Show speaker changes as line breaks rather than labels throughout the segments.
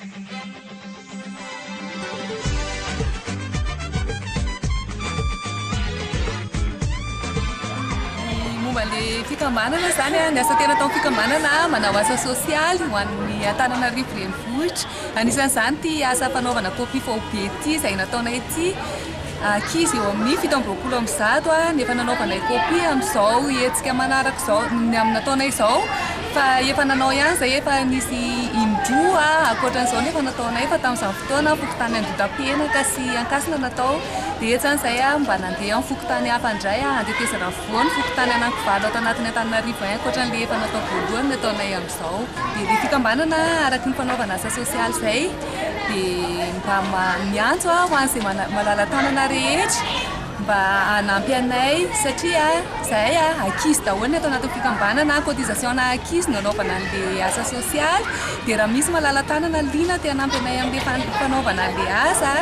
Ny momba ilay fikambanana izany, ny asa tena ataon'ny fikambanana, manao asa sosialy ho an'ny Antananarivo renivohitra. Anisan'izany ity asa fanaovana kopia faobe ity izay nataonay ity. Ankizy eo amin'ny 127 no efa nanaovanay kopia amin'izao hetsika manaraka izao, ny amin'ny nataonay izao. Fa efa nanao ihany izay, efa nisy in-droa ankoatran'izao no efa nataonay fa tamin'izany fotoana fokontany Andotapenaka sy Ankasina natao. Dia eto izany izahay mba nandeha amin'ny fokontany hafa indray antetezana afovoany, fokontany anankivalo ato anatin'ny Antananarivo any ankoatran'ilay efa natao voalohany no ataonay amin'izao. Dia ilay fikambanana araka ny fanaovana asa sosialy izay dia mba miantso ho an'izay malala-tanana rehetra mba hanampy anay satria izahay ankizy daholo ny ato anatin'ny fikambanana, cotisation-na ankizy no anaovana an'ilay asa sosialy dia raha misy malala-tanana liana te hanampy anay amin'ilay fanaovana an'ilay asa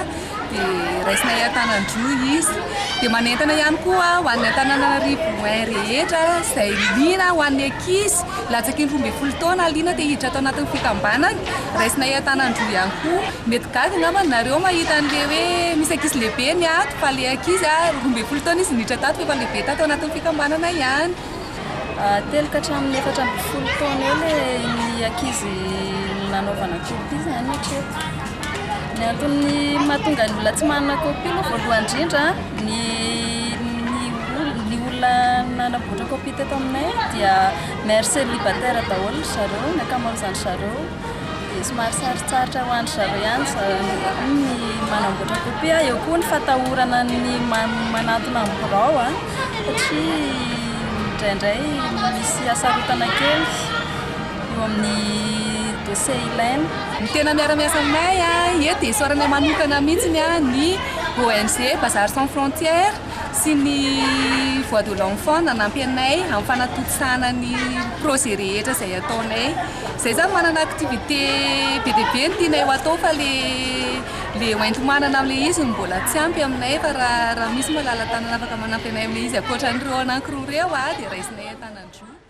dia raisinay an-tanan-droa izy. Dia manentana ihany koa ho an'ny Antananarivo un rehetra izay liana ho an'ny ankizy latsaky ny 12 taona liana te hiditra ato anatin'ny fikambanana, raisinay an-tanan-droa ihany koa. Mety gaga angamba nareo mahita an'ilay hoe misy ankizy lehibe ny ato fa ilay ankizy 12 taona izy niditra tato fa efa lehibe tato anatin'ny fikambanana ihany.
Telo ka hatramin'ny 14 taona eo ilay ny ankizy nanaovana kopia izany hatreto. Ny antony mahatonga ny olona tsy manana kopia aloha voalohany indrindra ny ny ol- ny olona nanamboatra kopia teto aminay dia mère célibataire daholo ry zareo, ny ankamaroazan-dry zareo. Dia somary sarotsarotra ho an-dry zareo ihany izany ny manamboatra kopia. Eo koa ny fatahorana ny manantona ny birao satria indraindray misy hasarotana kely eo amin'ny dossier ilaina.
Ny tena miara-miasa aminay eto dia isaoranay manokana mihitsy ny ONG Bazar Sans Frontières sy ny Voix de l'Enfant nanampy anay amin'ny fanatontosana ny projet rehetra izay ataonay. Izay izany manana activité be dia be no tianay ho atao fa le le hoenti-manana amin'ilay izy no mbola tsy ampy aminay fa raha raha misy malala-tanana afaka manampy anay amin'ilay izy ankoatran'ireo anankiroa ireo dia raisinay an-tanan-droa.